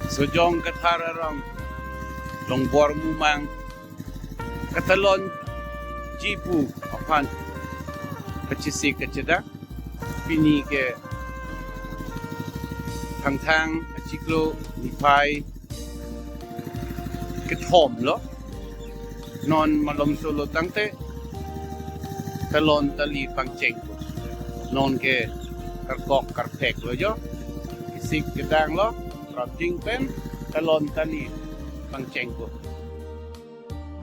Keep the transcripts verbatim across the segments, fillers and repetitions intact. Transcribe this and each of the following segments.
Sojong Kathar arong Longbor Mumang katalon chipu aphan kachesik kachedang pini ke Thangthang achiklo niphai kethom lo. Non malom solo tangte talon tali pangcheng po. Non ke karkok karphek lo jo. Kesik kedang lo, rapjing pen talon tali pangcheng po.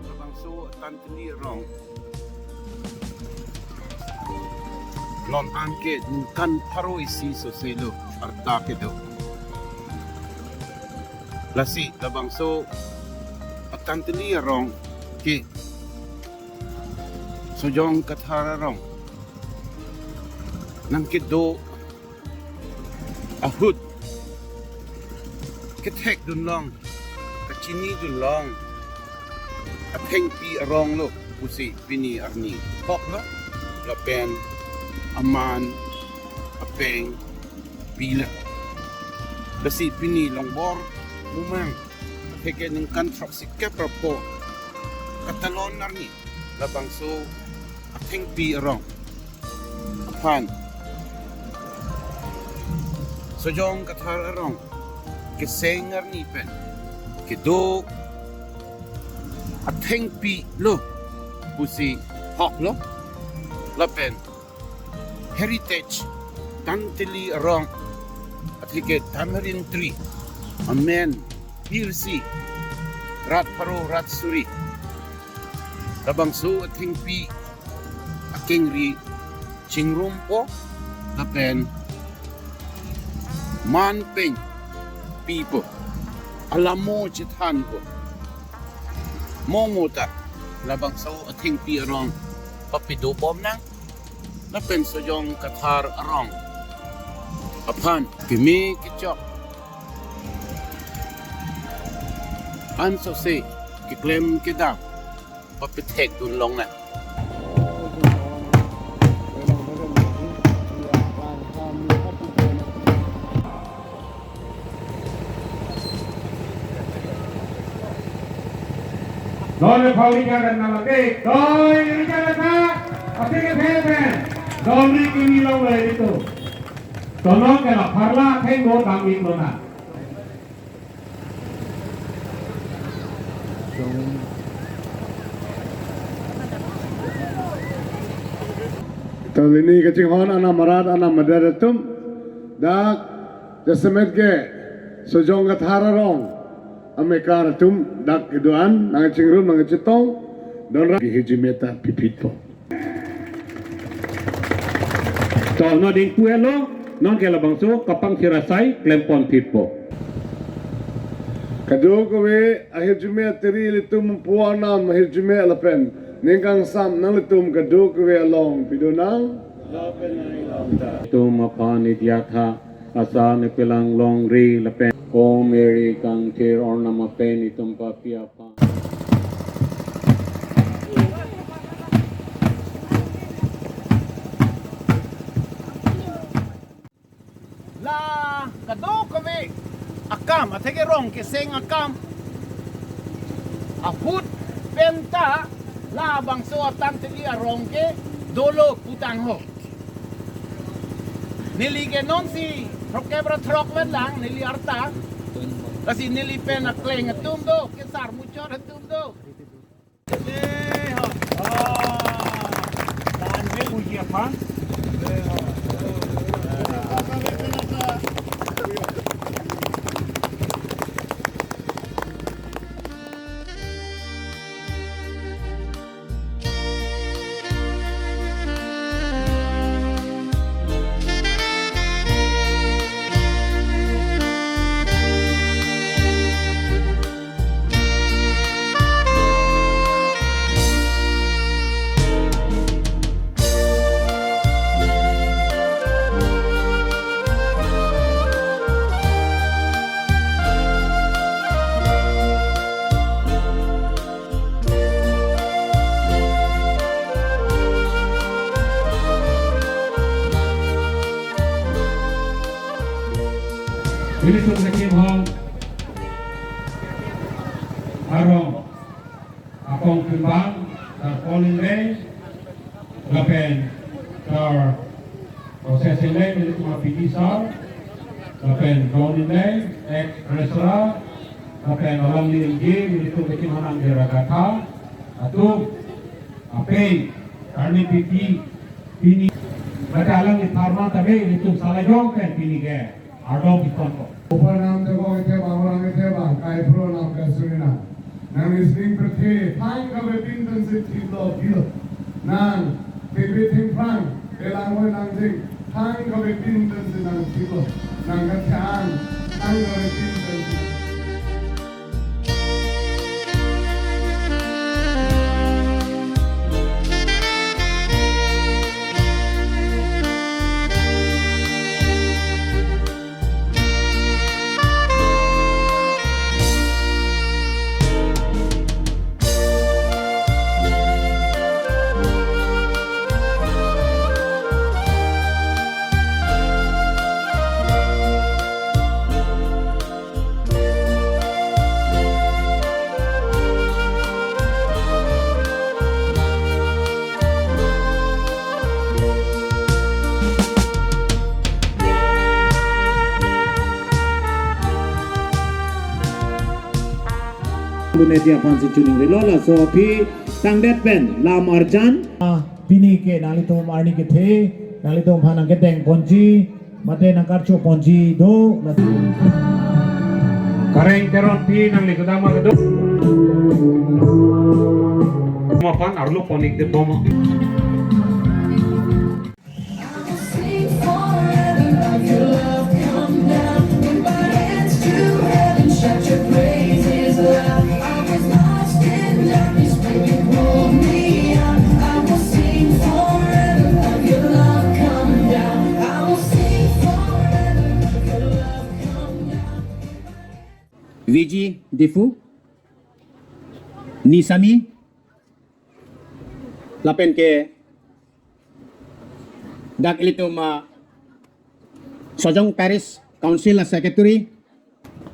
Labangso Tanteli arong non anke ningkan pharo isi sose lo arta kedo. Lasi labangso Tanteli arong ke Sojong Kathar arong nangkedo ahut kethekdun long, kachinidun long athengpi arong lo pusi pini arni hok lo, lapen aman apeng pila. Lasi pini Longbor Mumang atheke ningkan throksi kep ra pho katalon arni labangso athengpi arong aphan Sojong Kathar arong keseng arni pen kedo athengpi lo pusi hok lo, lapen heritage Tanteli arong atheke tamarind tree amen hirsi rat pharo rat suri labangso athengpi akengri chingrumpo lapen man pen pipo, alamo chethanpo. Mo mo ta labangso athengpi arong papido bom nang lapen Sojong Kathar arong aphan keme kechok ansose keklem kedam papithekdun long nang. Don le phau ri jagan nama te, don ri jagan ta, asing ke phe pen, don ri kimi long le itu. Tono ke la pharla theng do tang ik lo na. Tangli ni kachinghon anam arat anam adet atum dak jasemet ke Sojong Kathar arong amekar atum dak kedo-an nangchingrum nangchetong don ra ke hijimeta pipit po. To, no ding pu elo, non ke labangso kapangthir asai klempon phitpo. Kadokave ahirjume atiri ilitum pu anam ahirjume lapen ning kangsam nanglitum kadokave along pido nang. Tum aphan idiatha asa ne pelang longri lapen ko Mary kangthir arnam apen itum papi aphan. La kadokave akam, atheke rong keseng akam ahut penta labangso a Tanteli arong ke dolo putang ho. Neli ke nonsi throkkep ra throk vet lang neli arta. Lasi neli pen akleng atum do, kesar muchot atum do. Ilitum kachinghon Arong, akong kembang, Sar Paul Engleng, lapen Sar Process Engleng, nelitum a-P T sir, lapen John Engleng, ex treasurer, lapen alangli M D A, nelitum kekim hanang Dera Gatha atum, ape, arni P T, pini, mate alangli pharma tabe, nelitum salajong pen pini ke ardom pi ponpo. Upar nam debo ite bang, orang ite bang, kai pro nam ka sunina. Nang listening perthe, thang kave pin pen si thilo bilo. Nang, thengpi thengphrang, elang hoi nang jing, thang kave pin pen si nang thilo. Nang kathan, thang kave pin pen si nang Bune dia aphan si chuning rilo, laso aphi tangdet pen lam arjan. Ah, pini ke nanglitum arni kethe, nanglitum aphan nangkedeng ponji, mate nangkarcho ponji do, lasi. Kareng Teronpi nangli kedam ma kedo. Mapan arlo ponik de boma. I will sing forever of your love come down. Lift my hands to heaven, shout your praises loud. I was lost in darkness, Spirit, pulled me out. I will sing forever of your love come down. I will sing forever of your love come down. V G Diphu, Nisami, lapen ke dak ilitum, ah, Sojong Parish Council a-secretary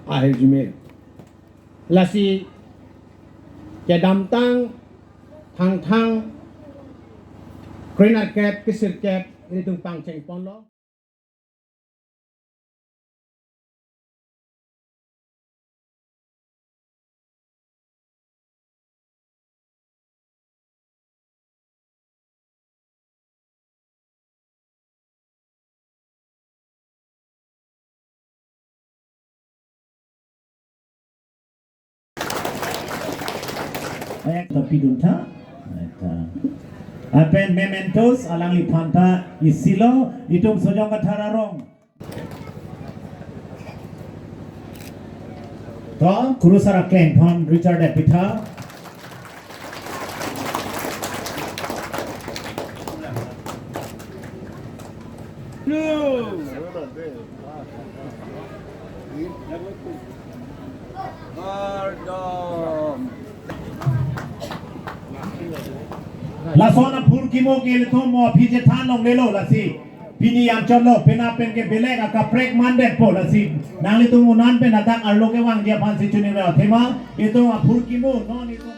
ahirjume. Lasi kedamtang Thangthang krenerkep kesirkep ilitum pangcheng ponlo. Ayak tapi dun tha. Lapen mementos alangliphan ta isilo, itum Sojong Kathar arong. To, kurusar akleng aphan Richard Debitha. Lason aphurkimo ke ilitum mo aphi chethan longlelo, lasi pini anchotlo, penap pen ke belek akaprek mandetpo, lasi nanglitum unan pen adak arlo kevangji aphan si chuning ra thema, itum aphurkimo non itum.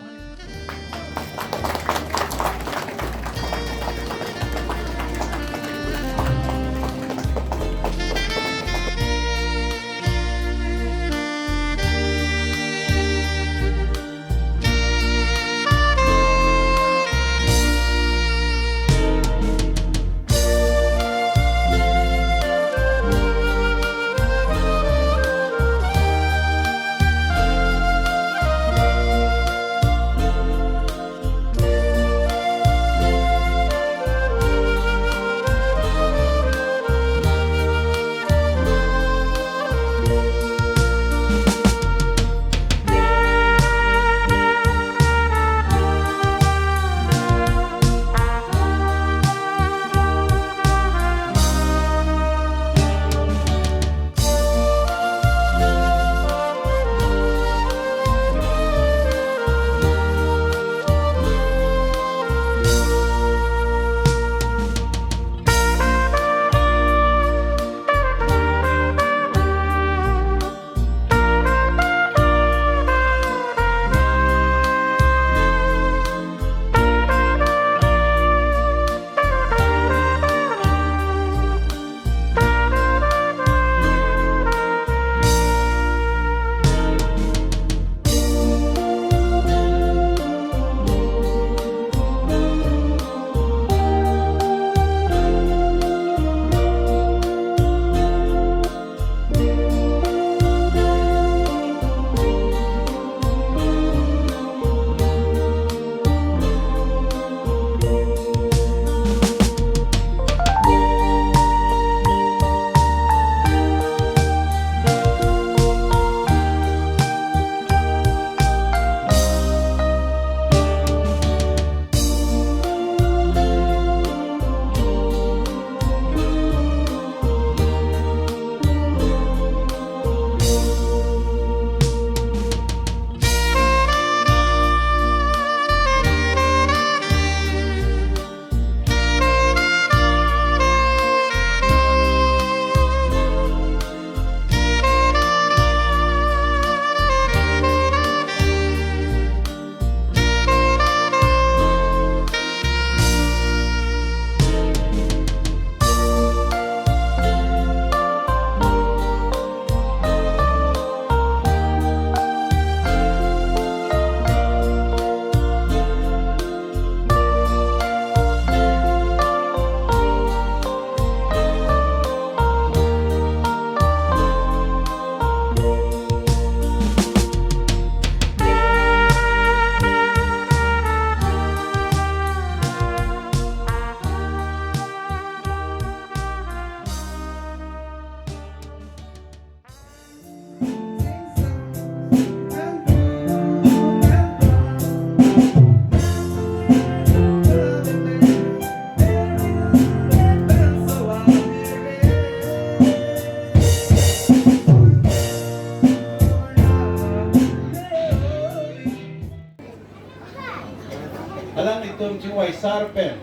Chingvai sar pen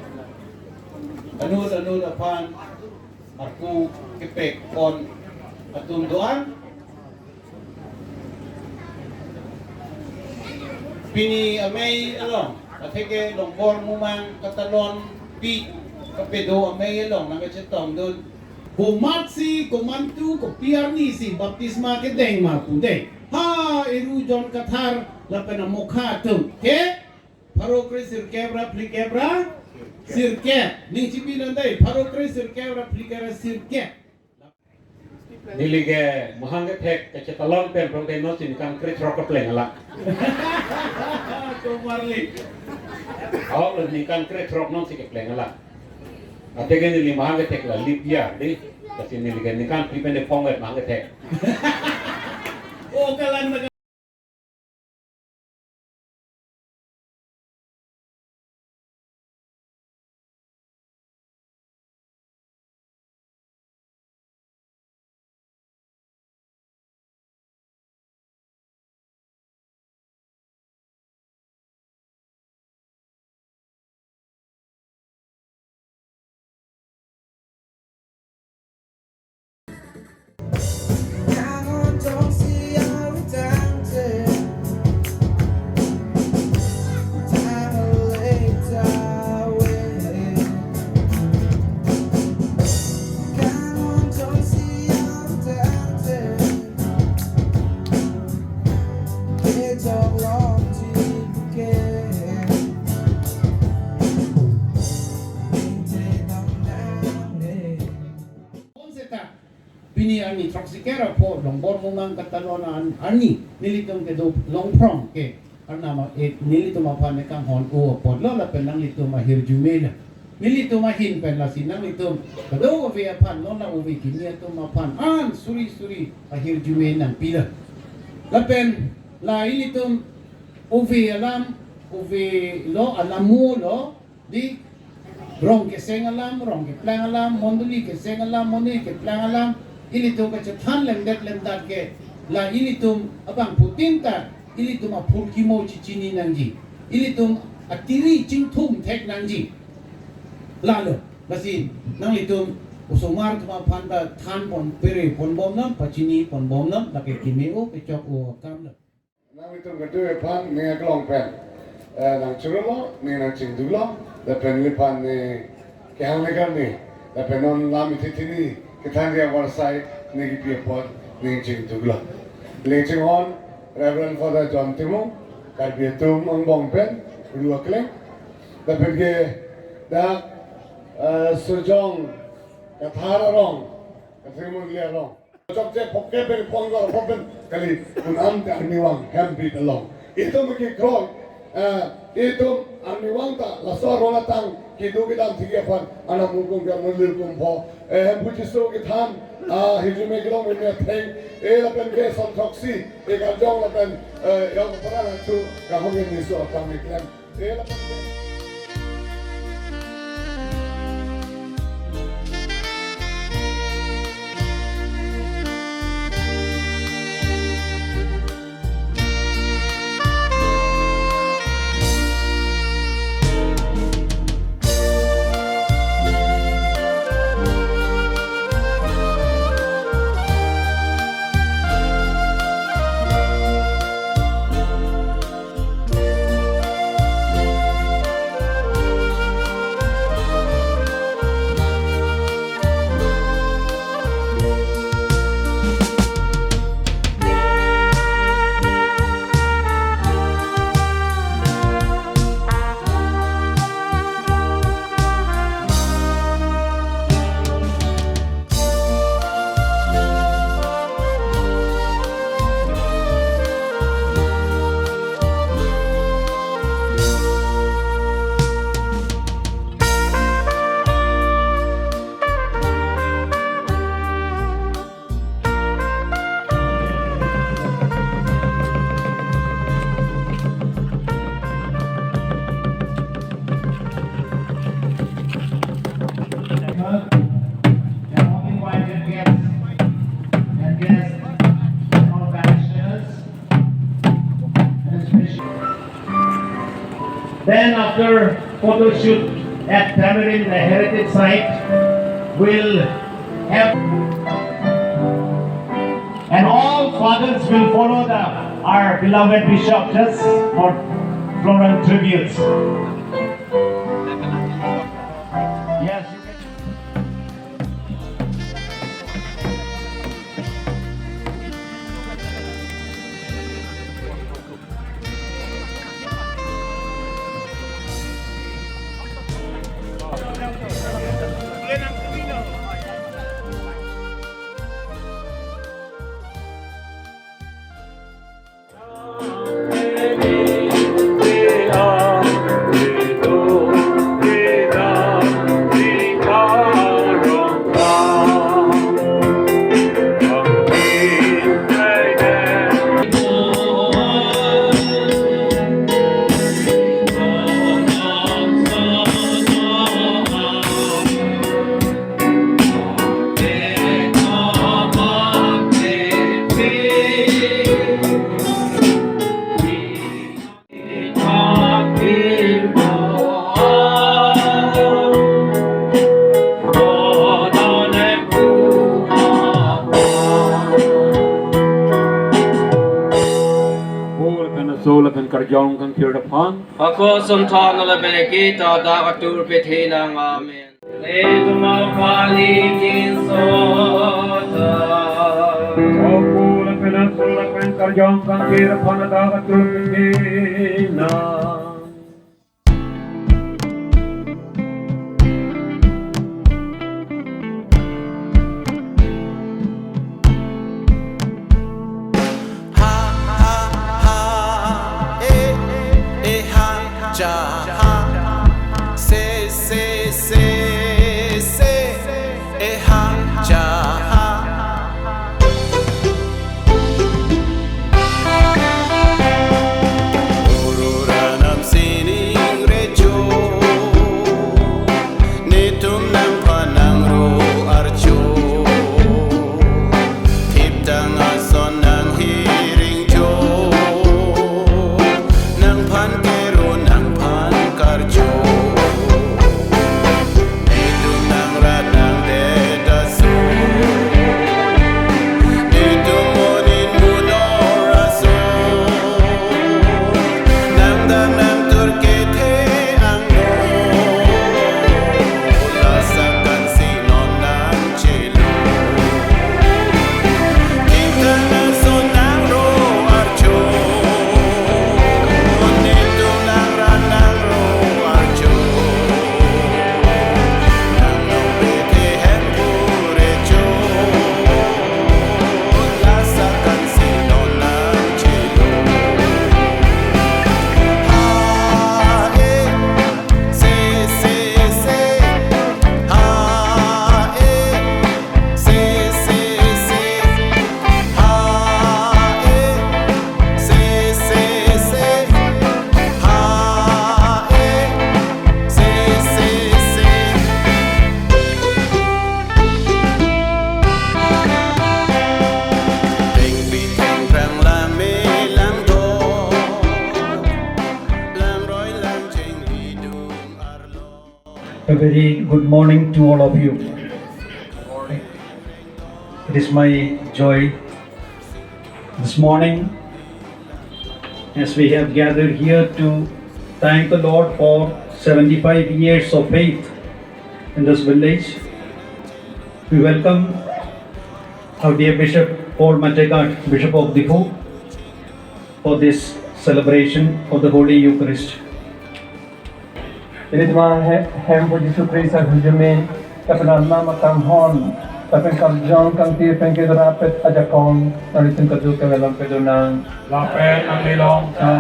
anut anut aphan arpu kepek pon atum do-an. Pini amei along, atheke Longbor Mumang Katalon pi kapedo amei along nangkachetongdun. Komatsi, komantu, kopi arni si baptisma kedeng ma pu dei. Ha, Eru John Kathar lapen amokha atum ke pharo kre sirkep ra phlikep ra sirkep. Ning chipi nang dei, pharo kre sirkep ra phlikep ra sirkep. Neli ke mahang kethek kachetalon pen prong dei, non si ningkan krethrok kepleng alang. Komarli. Aho lo ningkan krethrok non si kepleng alang. Atheke neli mahang kethek la lip ya dei. Lasi neli ke ningkan phli pen de phong vet mahang kethek. Oh, kalang na Pini arni throksi kre ra pho Longbor Mumang Katalon an arni nelitum kedo longphrong ke Arnam a-, eh, nelitum aphan ne kanghon-o apotlo lapen nanglitum ahirjume lo. Nelitum ahin pen lasi nanglitum kadokave aphan non la ove kimi atum aphan an suri suri ahirjume nangpilo. Lapen la ilitum ove alam, ove lo, alam mo lo, dei, rong keseng alam, rong keplang alam, mondoli keseng alam, mondoli keplang alam, ilitum kachethan lemdet lemdat ke, la ilitum abangphutin ta, ilitum aphurkimo chechini nangji, ilitum atiri chingthum thek nangji. Lalo, lasi, nanglitum osomar atum aphan ta than pon pere pon bomnang, pachini pon bomnang, lake keme-o, kechok-o akam lo. Nanglitum kedo aphan ning aklong pen, eh, nangchurolo, ning nangchingdulo, lapen neliphan ne kehang legar ne, lapen non lam ithi thini kethan ri avarsai ne kipi apot ning chingdulo. Ling chinghon Reverend Father John Timung, Karbi atum angbong pen, Ru akleng, lapen ke dak, eh, Sojong Kathar arong, Kathar mondoli arong. Chokche phokke pen pon gor phopen kali un-am te arnivang hem bit along. Itum kekroi, eh, itum arnivang ta laso arong atang kedo kedam thik aphan anam mukung ke mulil kumpho, eh, Hemphu Jisu kethan, ah, hirjume kelong meme atheng, eh, lapen ke son throksi, eh, karjong lapen, eh, yong pernah nantu kahong ini so apang iklem. And all invited guests and guests and all parishioners, and especially then after Photo shoot at Tamarind Heritage Site will have, and all fathers will follow the, our beloved bishop just for floral tributes. Yes. Kol pen aso lapen karjong kangthir aphan. Ako son than lapen kita dak atur pethe nang. Amen. Letum aphan ijin sota. Ako lapen aso lapen karjong kangthir aphan dak atur pethe nang. Ha, ha, ha, eh, eh, ha, ja, ha. Se, se, se, se, eh, ha, ja, ha. Uru ranam sining recho, netum nangphan nangro archo. Thiptang ason nanghiring jo, nangphan kero nangphan karjo. Netum nang rat nang det aso, netum monin munor aso, nang dam nang tur kethe angno, lasak kan si non nang chelo. King kan nang son nang ro archo, netum nang rat nang ro archo. Se, se, se. Ha, eh. Se, se, se. Ha, eh. Se, se, se. Tengpi tengprang lame langdok, langroi langjeng lidung arlo. A very good morning to all of you. It is my joy this morning as we have gathered here to thank the Lord for seventy-five years of faith in this village. We welcome our dear Bishop Paul Mattekar, Bishop of Diphu, for this celebration of the Holy Eucharist. Ilitum ahem pu Jisu Khristo ahirjume, lapen Arnam akanghon, lapen karjong kangthir pen kedorapet ajakong, nanglitum kadokave along kedo nang. Lapen nanglilong ta.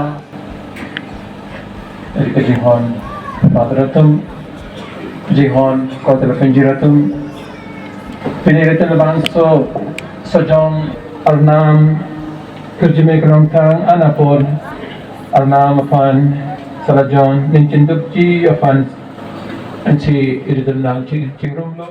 Eri kejinghon Father atum, kejinghon Kotel Penjir atum, pini ilitum labangso Sojong Arnam, Kirjime Kelongthang an apor Arnam aphan salajon ning chindukji aphan ansi ilitum nang ching-, chingrumlo.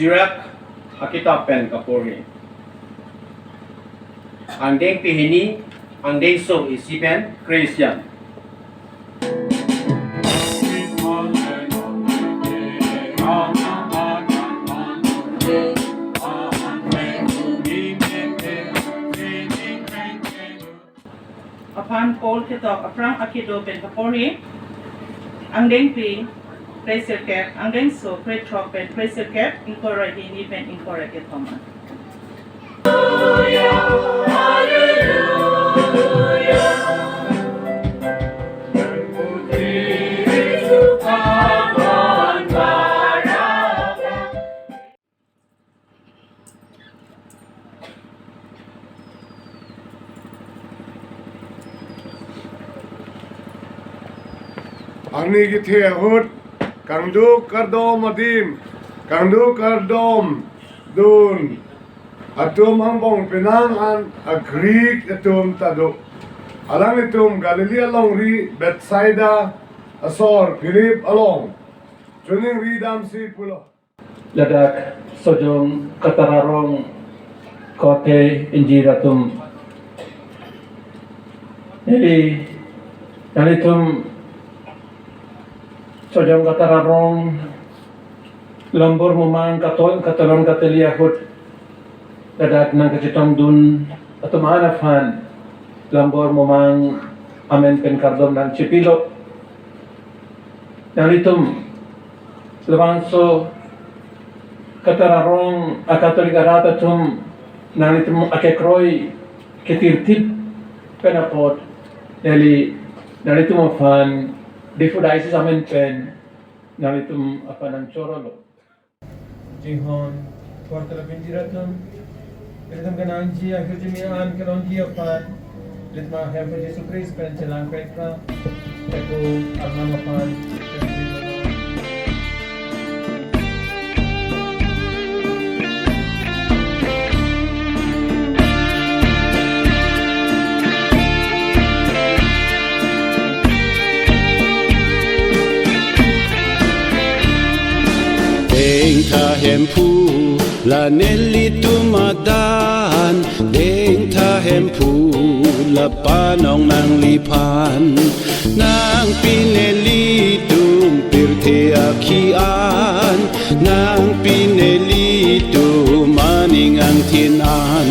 Sirach akitap pen kaporhi. Angdengpi hini, angdengso isi pen kre-isiam. Aphan Paul ketok aphrang akedo pen kaporhi, angdengpi kre-sirkep, angdengso krethrok pen kre-sirkep, ingkoi ra hini pen ingkoi ra kethom. Arni kethe ahut kangduk kardom adim, kangduk kardom dun atum angbong penang an a-Greek atum ta do. Alanglitum Galilee alongri Bethsaida asor Philip along choningri damsi pulo. Ladak Sojong Katar arong korte ingjir atum. Neli, nanglitum Sojong Katar arong Lambor Mumang katol, katolon kateli ahut ladak nangkachetongdun atum an aphan Lambor Mumang amen pen kardom nangchipilo. Nanglitum labangso Katar arong a-Katolik arat atum nanglitum akekroi ketirtip pen apot neli nanglitum aphan Diphu Diocese amen pen nanglitum aphan nangchorolo. Jinghon, korte la ingjir atum, ilitum kenangji ahirjume an kelongji aphan, ilitum Hemphu Jisu Christ pen chelangpet ra, tepu Arnam aphan. Dengtha Hemphu la nelitum adan, Dengtha Hemphu la panong nangliphan. Nangpi nelitum pirthe akhi-an, nangpi nelitum aning angthin an.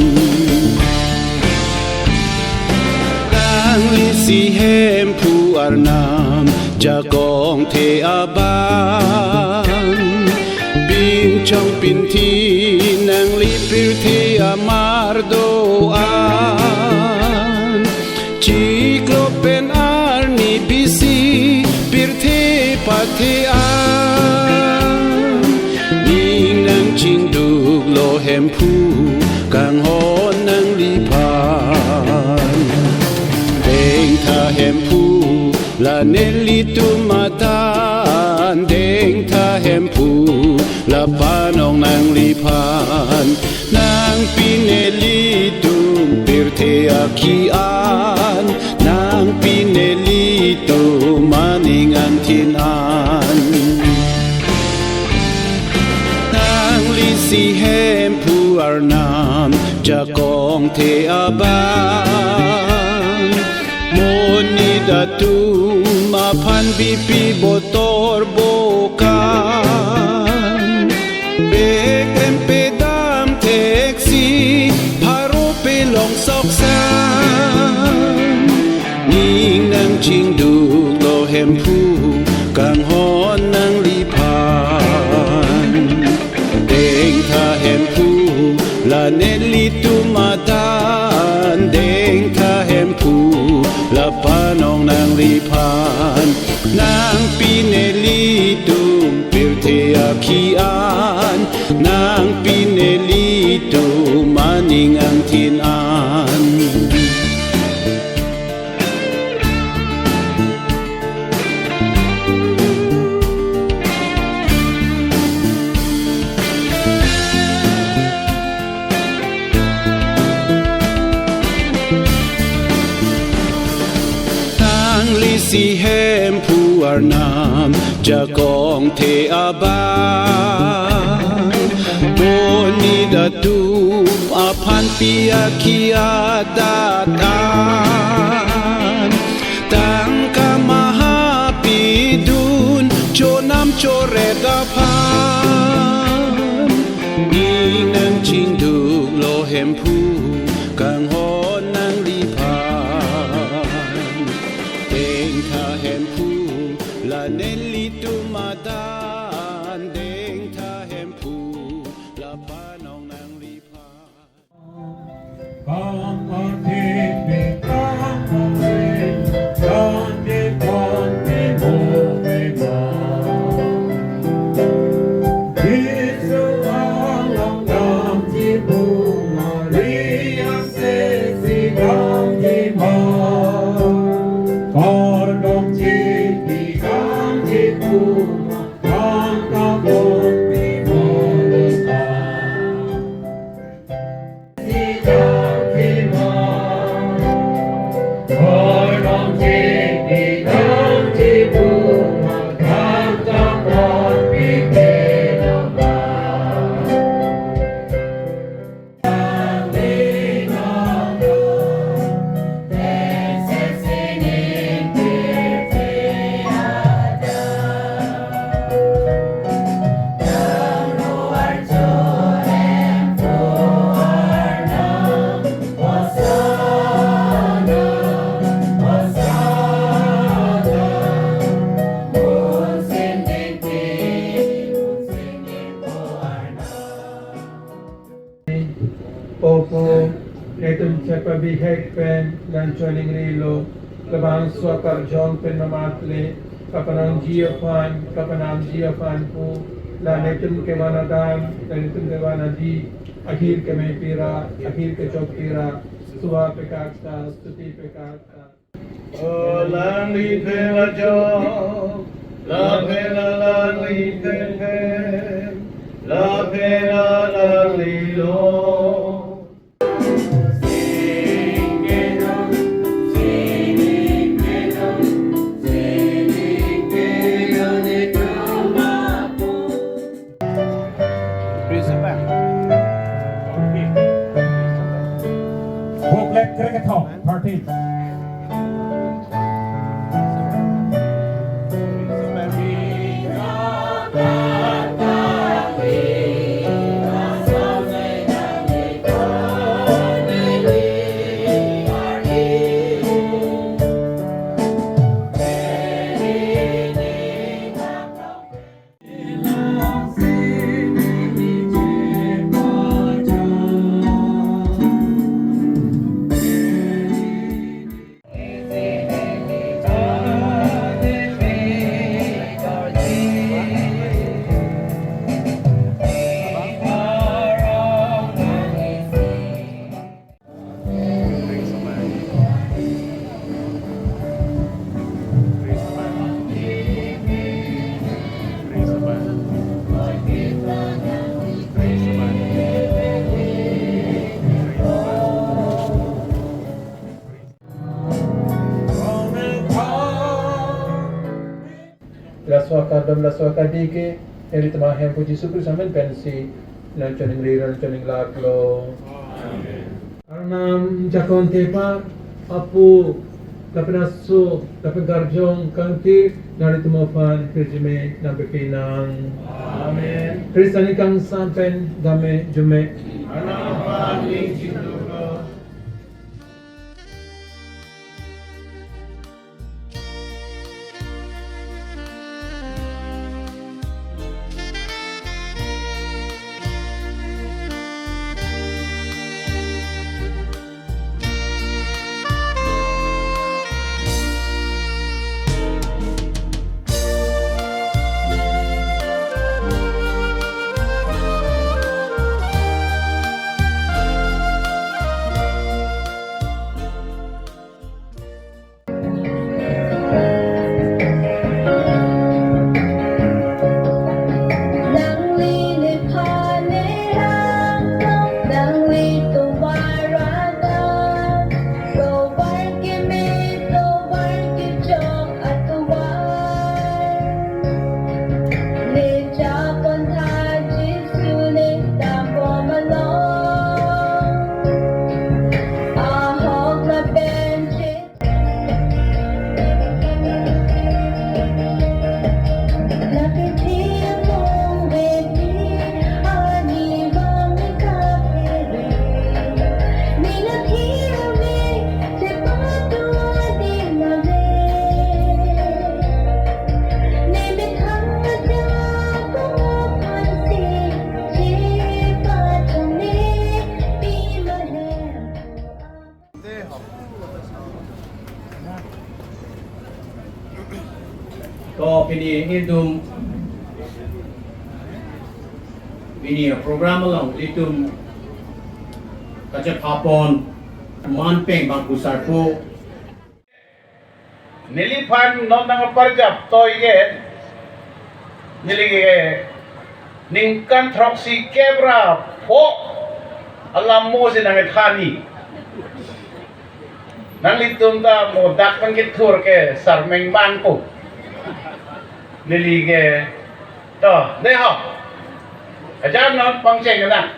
Nangli si Hemphu Arnam jakong the aban, pinchong pinthi nangli pirthe amar do-an. Chiklo pen arni bisi pirthe pathe an, ning nangchingduklo Hemphu kanghon nangliphan. Dengtha Hemphu la nelitum adan, Dengtha Hemphu la panong nangliphan. Nangpi nelitum pirthe akhi-an, nangpi nelitum aning angthin an. Nangli si Hemphu Arnam jakong the aban, monit atum aphan bipi botor bokan, bekem pedam theksi pharo pelong soksan, ning nangchingduklo Hemphu kanghon nangliphan. Dengtha Hemphu la nelitum adan, Dengtha Hemphu la panong nangliphan. Nangpi nelitum pirthe akhi-an, nangpi nelitum aning angthin an. Nangli si Hemphu Arnam jakong the aban, Atum aphan pi aki adat an, tangka maha pidun, chonam choret aphan. Ning nangchingduk lo Hemphu, kanghon nangliphan. Dengtha Hemphu, la nelitum adan, dengtha Hemphu, la phanong nangliphan. Opo, netum chepa bihek pen nangchoningrilo, labangso akarjong pen mamat le, kapanangji aphan, kapanamji aphan pu, la netum kevan adan, la netum kevan adi, ahir keme pira, ahir kechok pira, suwa pekak ta, stuti pekak ta. O, alangli phen ajok, lapen alangli phen phen, lapen alangli lo. Praise the Lord. Booklet krekethom, thirteen. Laso akardom, laso akadi ke, nelitum Hemphu Jisu Khristo amen pensi nangchoningri, nangchoninglak lo. Amen. Arnam jakong tepa, apo, lapen aso, lapen karjong kangthir, nanglitum aphan pirjime nangpepinang. Amen. Khristo aning kangsam pen dame jume. Arnam aphan ning chingduk lo. Itum pini a-program along itum kachepapon manpeng bangku sarpo. Neliphan non nangparjap toi ke, neli ke ningkan throksi kep ra pho alam mo si nangthanji. Nanglitum ta mo dak nangkethur ke sarmeng bangpo. Neli ke to, dei ho. Ajat non pangcheng nang.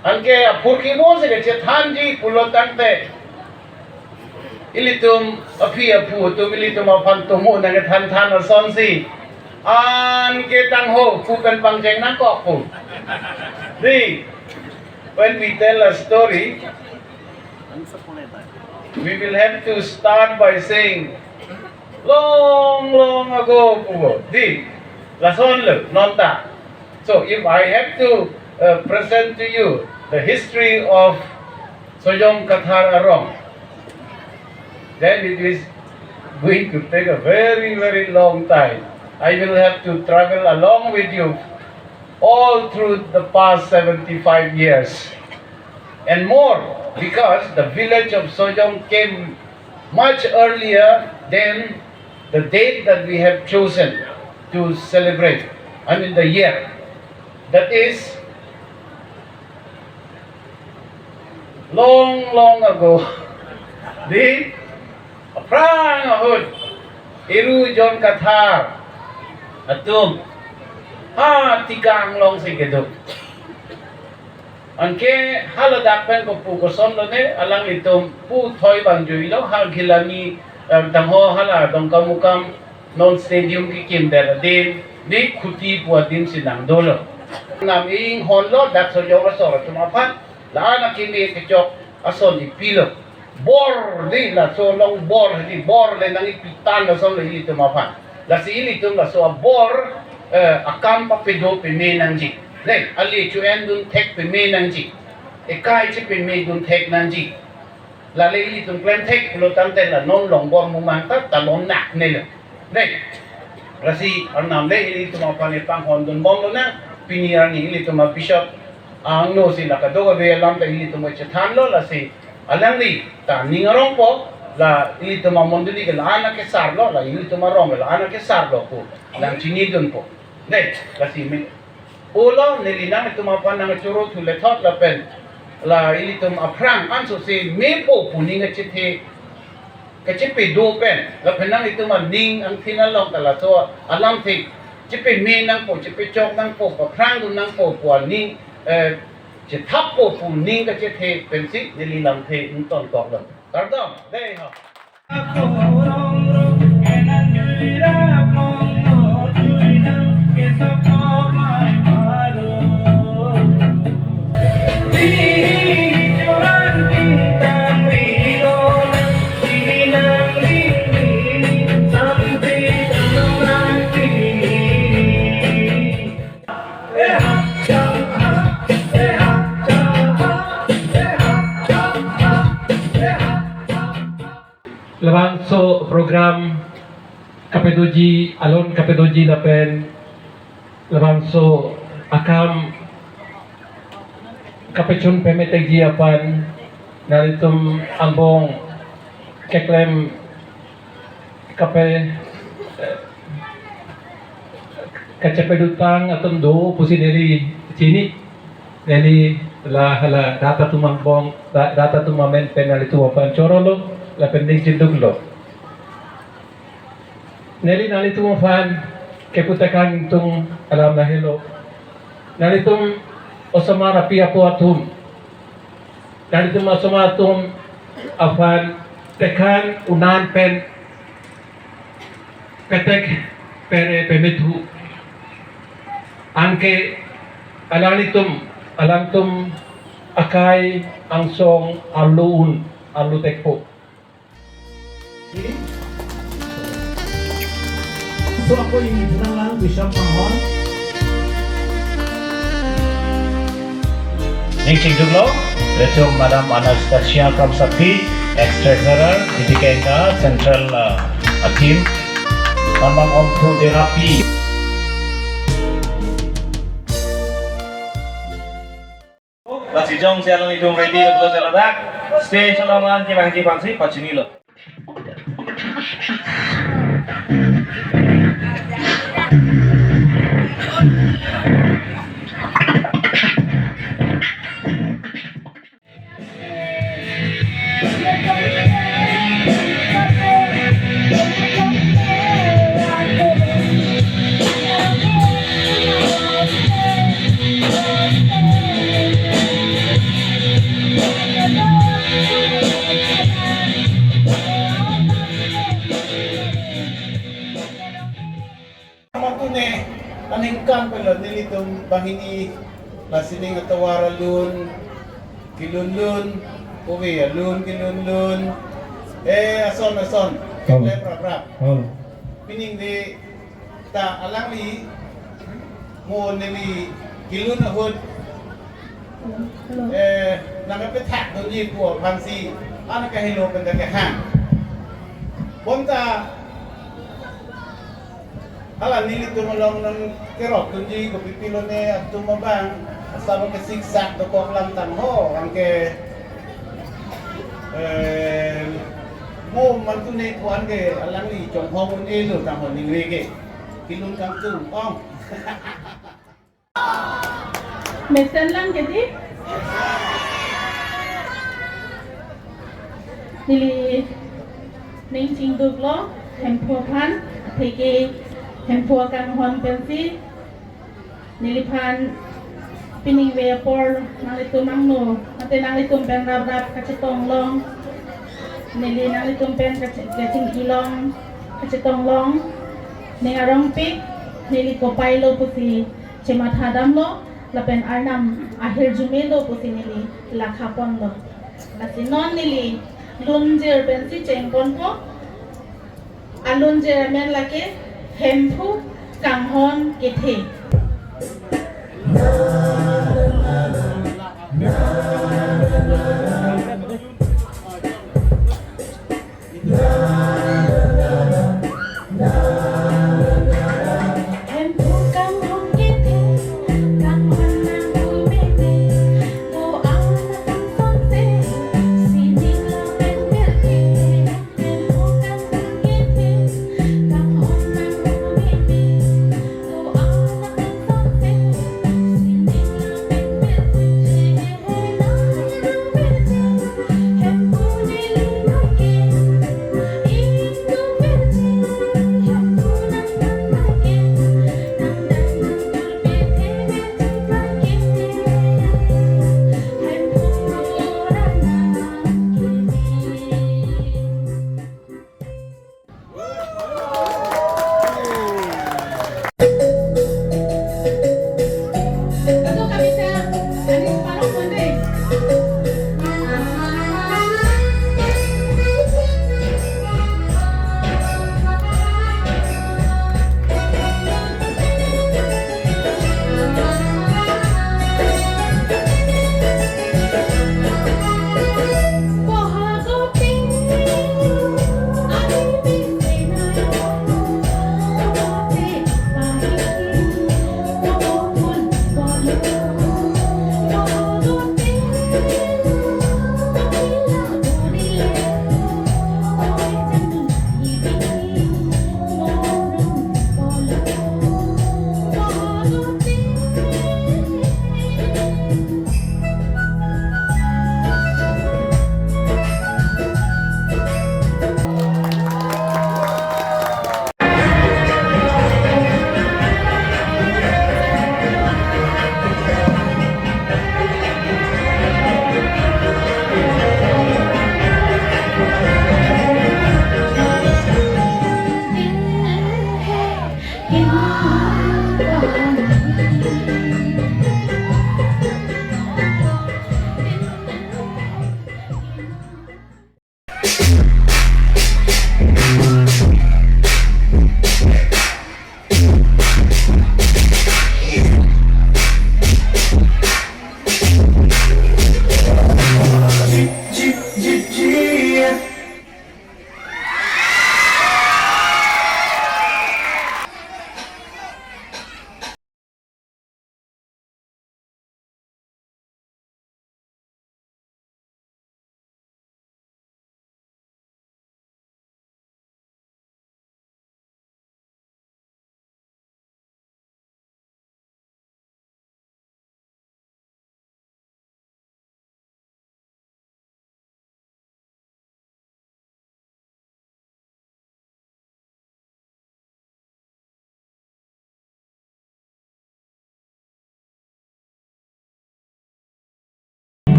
Anke apurkimo si kachethanji pulo tangte, ilitum aphi aphu atum ilitum aphan tomo nangthan than asonsi. Anke tangho pu pen pangcheng nangkok pu. Dei, when we tell a story, we will have to start by saying, "Long, long ago," pu. Dei, lasonlo, non ta. So, if I have to, uh, present to you the history of Sojong Kathar Arong, then it is going to take a very, very long time. I will have to travel along with you all through the past seventy-five years and more, because the village of Sojong came much earlier than the date that we have chosen to celebrate, I mean the year. That is long, long ago. Dei, aphrang ahut Eru John Kathar atum ha Tikang alongsi kedo. Anke haladak pen kopu kosonlo ne, alanglitum puthoi bang juilo, ha Gilani, eh, tangho hala Dongkamukam non stadium kekim det adim, dei Khuti pu adim si nangdolo. Nam inghonlo dak Sojong asor atum aphan, la-an akimi kechok ason ipilo. Bor dei, laso along bor dei, bor le nangkipi tang lason le ilitum aphan. Lasi ilitum laso abor, eh, akam papedo peme nangji. Dei, ale chu-endun thek peme nangji. Ekai chepemedun thek nangji. Lale ilitum klem thek pulo tangte la non long bor mumang ta talon nak nelo. Dei, lasi arnam le ilitum aphan epanghondun bomlo nang, pini arni ilitum a-bishop angno si la kadokave alam ta ilitum chethanlo, lasi alangli ta ning arongpo, la ilitum amondoli ke la-an akesarlo, la ilitum arong ke la-an akesarlo pu nangchinidunpo. Dei, lasi me. Olo neli nanglitum aphan nangchoro thu lethot lapen la ilitum aphrang anso si mepo pu ning kachethe kachepedo pen, lapen nanglitum aning angthin along ta laso alamthe chepeme nangpo, chepechok nangpo, paphrangdun nangpo pu aning, eh, chethappo pu ning kachethe pensi neli lamthe ingtonkoklo. Kardom, dei ho. Labangso program kapedoji, alon kapedoji lapen labangso akam kapechun pemetekji aphan nanglitum angbong keklem kape, eh, kachepedutang atum do pusi neli chini. Neli la hala rat atum angbong, ra-, rat atum amen pen nanglitum aphan chorolo, lapen ning chinduklo. Neli nanglitum aphan kepu tekang ingtung alam lahelo. Nanglitum osomar api apo atum, nanglitum osomar atum aphan tekang unan pen petek pere pemethu. Anke alanglitum, alangtum akai angsong arlo un, arlo tekpo. So, ako ini bilang lang, Bishop Manghon. Ning chingduklo, retum Madam Anastasia Kramsapi, ex-treasurer, D P K Central, uh, a team. Taman Ongthu Terapi. Lasi jongsi alanglitum ready, lapulo si ladak stage along an kevangji aphansi pachinilo. Matune aningkan pelo nelitum banghini lasi ning atovar alun kelun-lun, ove alun kelun-lun. Eh, ason ason. Halo. Keklem raprap. Halo. Pining de ta alangli mo neli kelun ahut, eh, nangkepethak dunji pu aphansi an kahelo pen ta kehang. Bonta hala nelitum along nangkerok dunji kopi pilone atum abang, asap kesiksak dokok lam tangho, anke, eh, mo mantune ko anke alangli chonghong un-elo tangho ningri ke. Kelun kangtung ong. Mesen lang ke di. Neli ning chingduklo Hemphu aphan, atheke Hemphu akanghon pensi neliphan pining ave apor nanglitum angno, mate nanglitum pen raprap kachetong long, neli nanglitum pen kache-, kachingki long, kachetong long, ning arongpik, neli kopai lo pusi chematha damlo, lapen Arnam ahirjume lo pusi neli lakha ponlo. Lasi non neli lunjir pensi chengponpo, alunjir amen lake Hemphu Kanghon Kethe.